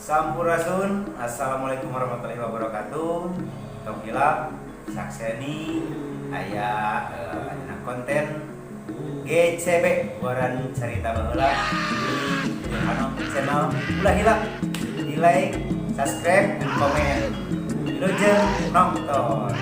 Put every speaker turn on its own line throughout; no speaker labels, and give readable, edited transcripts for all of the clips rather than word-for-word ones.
Sampurasun. Assalamualaikum warahmatullahi wabarakatuh. Tong hilap sakseni aya dina konten GCB, Guaran Carita Baheula, di Hanom Channel. Ulah hilap di like, subscribe, dan komen. Wilujeng nonton.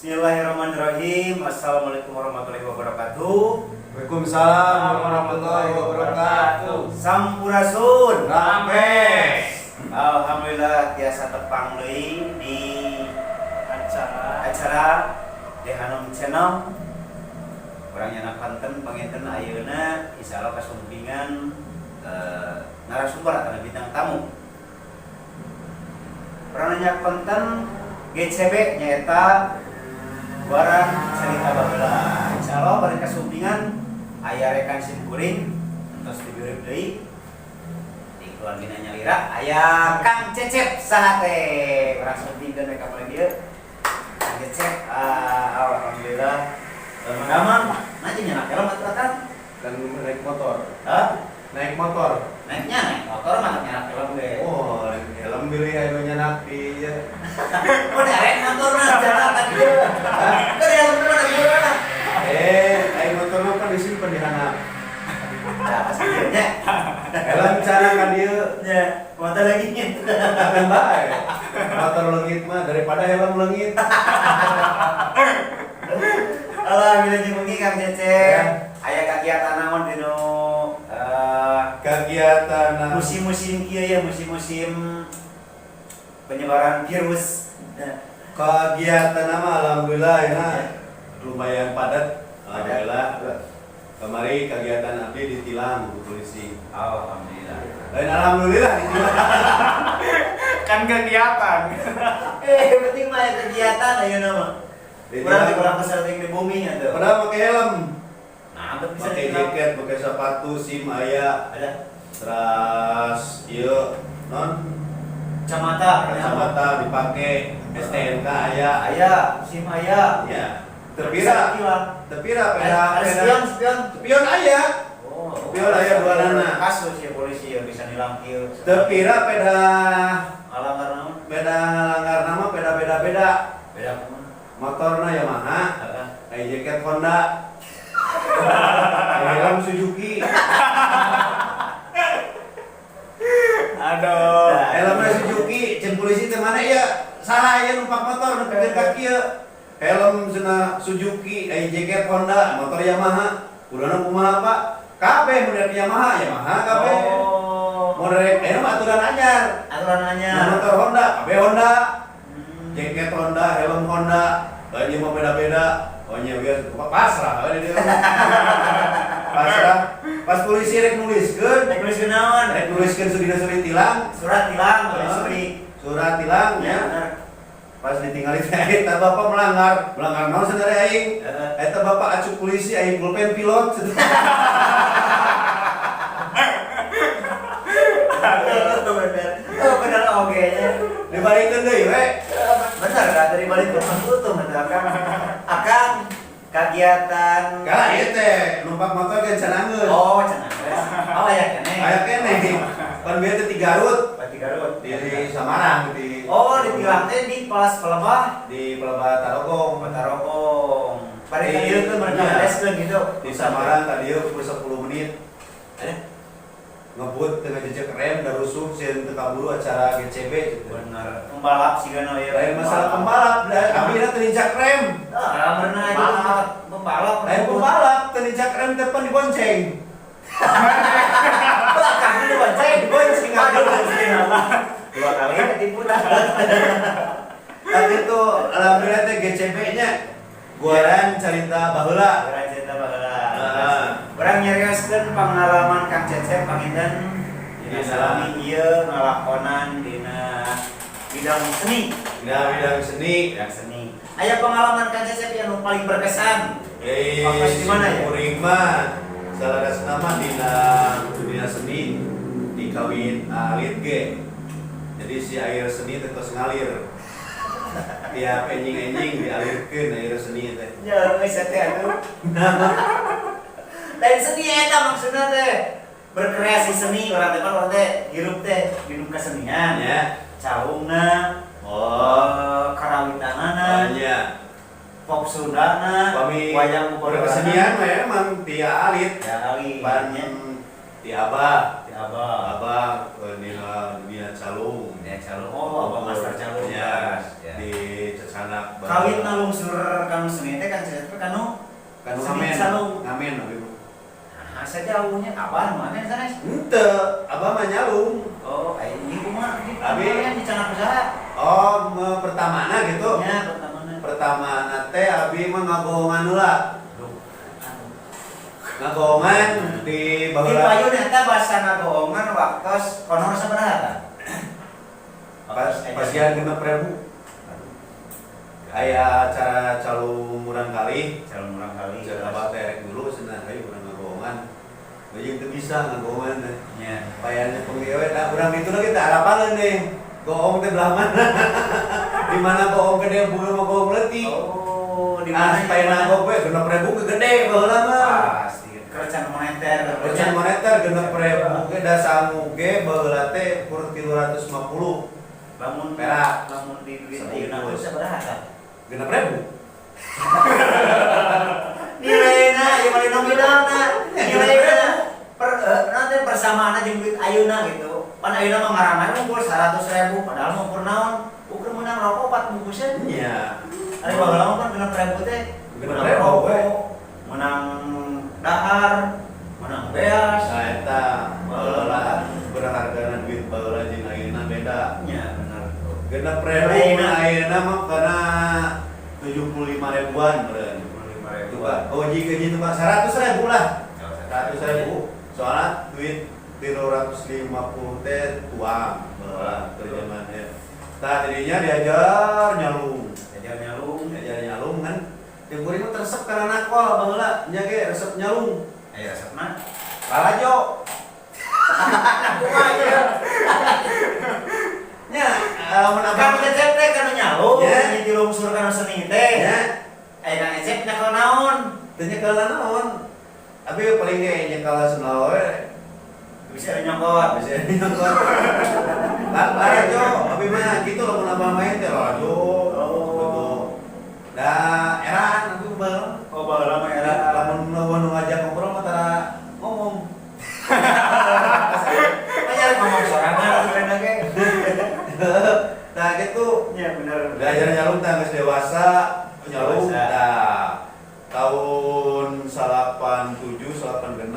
Bismillahirrahmanirrahim. Assalamualaikum warahmatullahi wabarakatuh.
Waalaikumsalam warahmatullahi wabarakatuh.
Sampurasun.
Rampes.
Alhamdulillah tiasa tepang deui di
acara
acara Dehanom Channel. Urang nyandak konten panginten ayeuna insyaallah kasumpingan narasumber atau bintang tamu. Urang nyandak konten GCB, nyaeta Guaran Cerita Baheula. Insyaallah bari kasumpingan aya rekan simkuring entos diberi deui di keluargina nyalira, aya Kang Cecep. Saha teh urang sumpingkeun we ka dieu Kang Cecep. Ah, alhamdulillah. Damang, nanti nyandak helm atuh kan?
Dan naik motor.
Hah?
Naik motor.
Naiknya naik motor mah nyandak helm ge.
Oh, helm bilih anu nyandak di ya.
Oh, derek motor mah jalan kan dieu. Kan helm mah ada mana?
Eh, aing motor mah kan disimpen di handap.
Nah, pas dieu nya.
Helm cara ka dieu.
Nya, motor lagi
Akan bae. Motor leungit mah daripada helm leungit.
Alah, wilujeng wengi Kang Cecep.
Ya.
Aya kagiatan naon dinu
Kegiatan
musim-musim kieu ya, musim-musim penyebaran virus. Nah,
kegiatan nama alhamdulillah ya lumayan padat. Alhamdulillah. Kemari kegiatan abdi ditilang ku polisi.
Alhamdulillah.
Lain alhamdulillah ditilang.
Kan kegiatan.
Eh, penting mah aya kegiatan ayeuna mah. Kurang
Ditilang.
kurang kesel di bumi atuh.
Padahal pakai helm.
Nah, bet bisa
Pakai
ditilang.
jaket, pakai sepatu, SIM aya,
Ada
terus ieu non
kacamata,
kacamata dipakai, STNK aya.
Aya, SIM aya.
Ya. Tepira,
Bisa ditilang.
tepira peda
Ada
peda.
spion, spion.
Spion aya.
Oh,
Spion aya dua nana.
Kasus ya polisi yang bisa nilang kieu.
Tepira peda
Langgar naon?
beda langgar nama beda beda beda.
Beda kumaha?
Motorna Yamaha,
Heeh.
aya jaket Honda. Aya helm Suzuki.
Aduh.
Helmnya Suzuki, cen polisi teh mana ya? Salah ya numpak motor nepikeun ka kieu. Helm cenah Suzuki, aya jaket Honda, motor Yamaha. Kuduna kumaha, Pak? Kabeh mun rek Yamaha, Yamaha kabeh.
Oh.
Mun rek aya mah aturan anyar.
Aturan anyar.
Mun motor Honda, kabeh Honda. Jaket Honda, helm Honda, baju mah beda-beda. Oh nya biasa pasrah we dia. Pasrah. Pas polisi rek nuliskeun,
Rek nuliskeun naon?
rek nuliskeun sudina suri tilang,
Surat tilang,
Ah.
suri.
Surat tilang
Ya,
ya.
bener.
Pas ditinggalin eta bapak melanggar, melanggar naon sebenarnya aing?
Heeh.
Eta bapak acuk polisi aing pulpen pilot.
Oh, bener. Oh, bener oge nya.
Dibalikeun deui we.
Bener kan dari balik ke tutup bener kan. Akan kegiatan
Kala ieu teh numpak motor kan can anggeus.
Oh, cenah geus. Oh, aya keneh.
Aya keneh. Pan bieu teh di Garut,
Pati Garut.
di Samarang di
Oh, ditilang teh di Palas Pelebah,
di Pelebah Tarogong.
Tarogong. Bari
Di-
ka dieu tuh mereka
iya.
bereskeun gitu.
Di Samarang tadi ieu 10 menit
Ada?
Ngebut dengan jejak rem dan rusuh sieun teu kaburu acara GCB gitu.
Bener. Pembalap sih kan ya.
Lain masalah pembalap, da abdi teu ninjak rem.
Ah, bener itu
Pembalap.
pembalap.
Lain pembalap teu ninjak rem teh pan dibonceng.
Belakang itu bonceng.
Dibonceng.
Aduh, bonceng. Dua kali ketipu dah.
Tapi itu alhamdulillah teh GCB nya Guaran Carita Baheula.
Urang cerita baheula.
Ah.
Urang nyarioskeun pengalaman Kang Cecep panginten dina
Dina.
salami ieu ngalakonan dina bidang seni.
Dina bidang seni.
Bidang seni. Aya pengalaman Kang Cecep yang paling berkesan?
Eh,
Waktu di mana ya?
Kuring mah salarasna mah dina dunia seni dikawin alit ge. Jadi si air seni teh tos ngalir. Tiap enjing-enjing dialirkeun air seni teh.
Ya, geus teh atuh. Lain seni eta maksudna teh. Berkreasi seni orang teh kan orang teh hirup teh minum kesenian.
Ya.
Calungna,
Oh,
karawitanana,
nya.
Pop Sundana,
Pami
wayang
berkesenian mah emang ti alit.
Ya ali.
Pan ti abah.
Ti abah.
Abah dina dunia calung.
Ya calung. Oh, abah master calung.
Ya,
Ya.
di Cecanak.
Kawin lungsur kanu seni teh kan teh kanu
Kanu
seni
ngamen.
calung.
Ngamen abi mah.
Nah, sejauhnya abah mana sanes?
Henteu, abah mah nyalung.
Oh, aya ini kumaha?
Abi.
Abi dicanak usaha.
Oh, pertamana gitu.
Ya, pertamana.
Pertamana teh abi mah ngabohongan heula.
Duh. Anu.
Ngabohongan di
Di
baheula.
payun eta basa ngabohongan waktos honor sabaraha tah?
Pas pasian 6.000. Aya acara calung murang kali.
Calung murang kali.
Cek abah teh rek dulu cenah hayu urang ngabohongan. Beujeung teu bisa ngabohongan teh.
Nya.
Payahnya penggewe nah urang itu lagi teh arapaleun deh. Goong teh belah mana? Di mana goong gede bunga mah goong leutik.
Oh, di
Ah,
mana?
supaya nagog we 6.000 ge gede baheula mah.
Pasti. Kerjaan moneter.
Kerjaan moneter 6.000 ge da sangu ge baheula teh kur 350
Lamun
perak.
Lamun di duit
Sebungkus.
ayeuna mah sabaraha tah?
6.000.
Nilaina ieu mah nominalna. Nilaina per nanti persamaanna jeung duit ayeuna gitu. Pan ayeuna mah ngaranna ngumpul 100.000 padahal mah ukur naon? Ukur meunang rokok 4 bungkusan.
Nya.
Ari baheula mah kan 6.000 teh
Genep
meunang
ribu,
rokok,
we.
meunang dahar, meunang beas.
Nah eta baheula berhargana duit baheula jeung ayeuna beda.
Nya bener.
6.000
Ayeuna.
Ayeuna mah kana 75 ribuan meureun.
75.000.
Itu Pak. Oh jika gitu Pak 100.000 lah. 100.000. Soalnya duit 350 teh tuang baheula terjemahannya. Tah jadinya diajar nyalung.
Diajar nyalung.
Diajar nyalung kan. Yang kuring mah resep karena nakol baheula nya ge resep nyalung.
Aya resepna.
Lalajo.
Kumaha ieu?
Nya, lamun abah
Kang Cecep teh kana nyalung,
Ya.
di lungsur kana seni teh.
nya
Aya Kang Cecep nyekel naon?
teu nyekel naon. Tapi paling ge nyekel sendal we.
Bisa nyokot.
Bisa nyokot. Lalajo, abi mah gitu lamun abah main teh lalajo.
Oh.
Gitu. Da eraan abi baheula.
Oh, baheula mah era.
Lamun nu ngajak ngobrol mah tara ngomong.
Banyak ngomong sorangan sebenarnya ge.
Nah gitu.
Ya bener.
Belajar nyalung teh geus dewasa, nyalung
Dewasa.
tah tahun 87 86.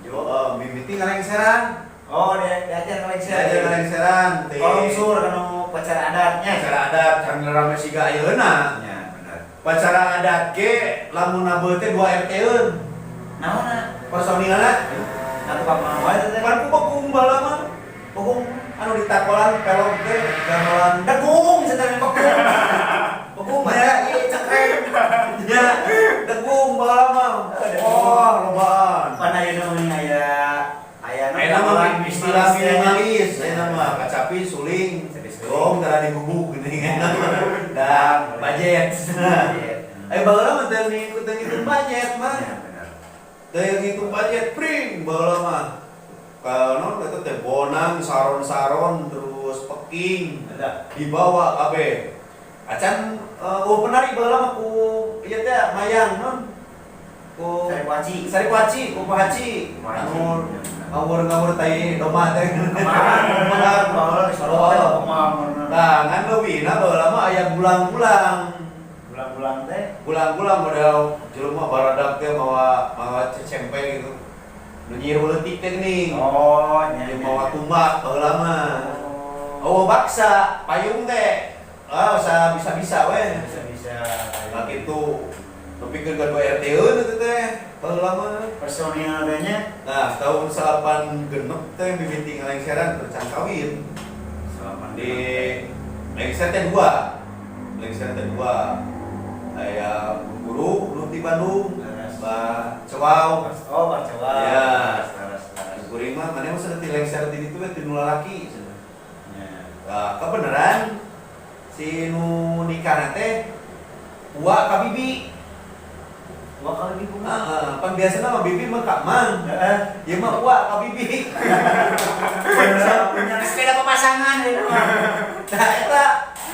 887.
Oh, mimiti ngalengseran.
Oh, dia diajar ngalengser.
Diajar ngalengseran teh.
Oh, lungsur kanu upacara adatnya.
Upacara adat can rame siga ayeuna.
Ya, bener.
Upacara adat ge lamun nabeuh teh 2 RT-eun.
Naonna?
Personilna
Atuh kumaha wae teh?
pan ku bekung baheula mah. Bekung anu ditakolan pelog teh gamelan
Degung cenah bekung. Bekung mah ieu cekrek.
nya degung baheula mah. Oh, lobaan.
Pan ayeuna mah aya aya
Ayeuna mah istilah minimalis, ayeuna mah kacapi suling,
Kacapi suling.
gong tara digubuk geuning ayeuna mah. Da budget. Ayo baheula mah teu ngikut ngitung budget mah.
Ya, bener.
Teu ngitung budget pring baheula mah. Kalau non eta teh bonang, saron-saron terus peking
Ada.
dibawa kabeh. Acan oh penari baheula mah ku ieu teh mayang non. Ku
Sari kuaci.
Sari kuaci, ku Haji.
Kuaci.
Anu ngawur-ngawur tai domba teh.
Kemana? Baheula di Solo teh
Oh.
kumaha.
Nah, ngan leuwihna baheula mah aya gulang-gulang.
Gulang-gulang teh.
Gulang-gulang model jelema baradak teh mawa mawa cecempe gitu. Nu nyiru leutik teh geuning.
Oh, nya.
Jeung mawa tumbak baheula mah. Oh, baksa, payung teh. Ah, usah bisa-bisa we.
Bisa-bisa.
Nah kitu. Nepikeun ka 2 RT-eun eta teh baheula mah.
Personil teh nya
Nah, tahun 86 teh mimiti ngalengseran percan kawin.
8
Di lengser teh dua. Lengser teh dua. Aya guru nu ti Bandung, Bah Cewau.
Oh, Pak Cewau.
Ya.
Laras, laras.
Kuring mah maneh mah ti lengser ti ditu we ti nu lalaki cenah.
Ya.
Nah, kebenaran si nu nikah teh uwa ka bibi.
Dua kali bibi mah.
Heeh, pan biasana mah bibi mah ka mang.
Heeh.
Ieu mah uwa ka bibi.
Punya sepeda pasangan itu mah.
Nah, eta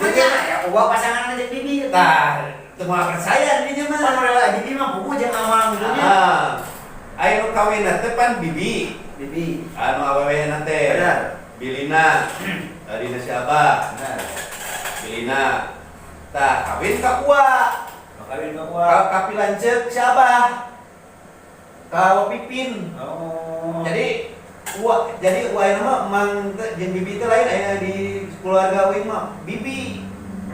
Jadi ya uwa pasangan aja bibi.
Tah, teu moal percaya dinya mah.
Pan model bibi mah buku jeung amang gitu nya.
Ah. Aya nu kawin teh pan bibi.
Bibi.
Anu awewe na teh.
Benar.
Bilina. Dina si Abah.
Benar.
Bilina. Tah, kawin ka uwa.
Kawin ka uwa.
Ka kapi lanceuk si Abah. Ka Pipin.
Oh.
Jadi uwa, jadi uwa ayeuna mah emang teh jeung bibi teh lain, aya di keluarga uing mah bibi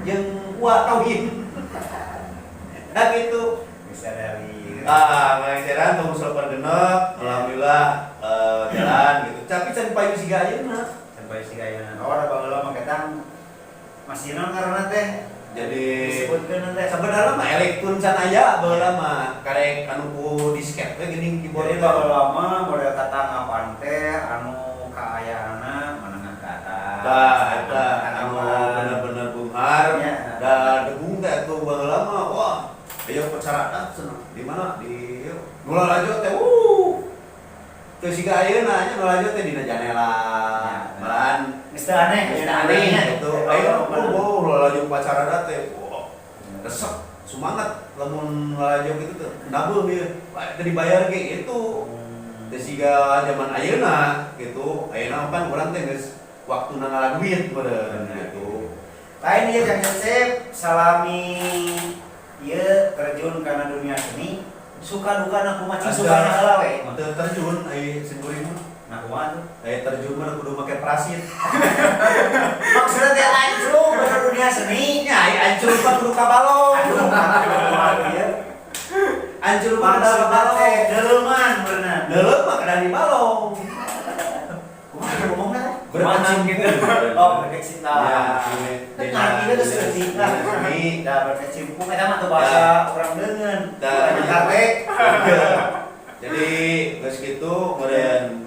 jeung uwa kawin. Nah, gitu.
Bisa dari
Ah, ngelengseran tong super genep, alhamdulillah jalan gitu. Tapi can payu siga ayeuna.
Sampai si kayana. Oh, ada baheula mah ketang masih naon karena teh
Jadi
disebutkeun teh.
Sebenarnya mah elektron can aya baheula mah, karek anu ku disket we geuning keyboard.
Jadi baheula mah model tatanggapan teh anu kaayaanna menengah ke atas.
Tah, eta anu
Tanggapan.
Bener-bener beunghar.
Ya.
Da degung teh atuh baheula mah, wah, ayo upacara cenah. Di mana? Di nu lalajo teh Teu siga ayeuna nya, nu lalajo teh dina janela.
Ya.
Malahan
Geus teu aneh,
geus aneh gitu. Ayo, oh, lalajo upacara teh. Wah, resep, semangat lamun lalajo gitu tuh. Nabung ieu. Wah, teu dibayar ge gitu. Teu siga zaman ayeuna gitu. Ayeuna pan urang teh geus waktuna ngala duit meureun gitu.
Lain ieu, Kang Cecep, salami ieu terjun kana dunia seni, suka duka na kumaha? Cing, suka heula we.
Teu terjun ai simkuring mah.
Nah, kumaha tuh?
Ai terjun mah kudu make parasit.
Maksudnya teh anclung kana dunia seni.
Nya, ai anclung mah kudu ka balong.
Aduh, aduh, ieu.
Anclung mah kudu ka
Maksudna
balong.
Teh deleuman berenang.
Deuleu mah kedah di balong.
Kumaha ngomongna teh?
Berkecimpung
gitu.
Oh, berkecimpung.
Ya,
Kan ngarti geus leutik lah.
Seni.
Da berkecimpung eta mah tuh bahasa urang deungeun.
Dah.
Karek.
Jadi geus kitu kemudian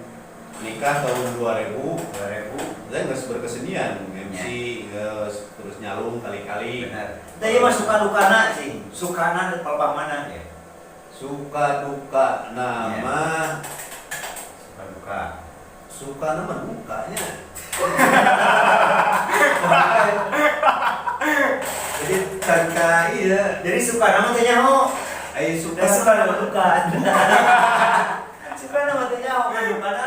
nikah tahun 2000.
2000.
Saya geus berkesenian, MC geus, terus nyalung kali-kali.
Benar. Teh, ieu mah suka dukana sih. Sukana palebah mana ya?
Suka duka nama.
Suka duka.
Suka nama dukanya. Jadi tanpa iya.
Jadi suka nama teh nyaho.
Ai suka
Da suka nama duka. Suka nama teh nyaho kan dukana.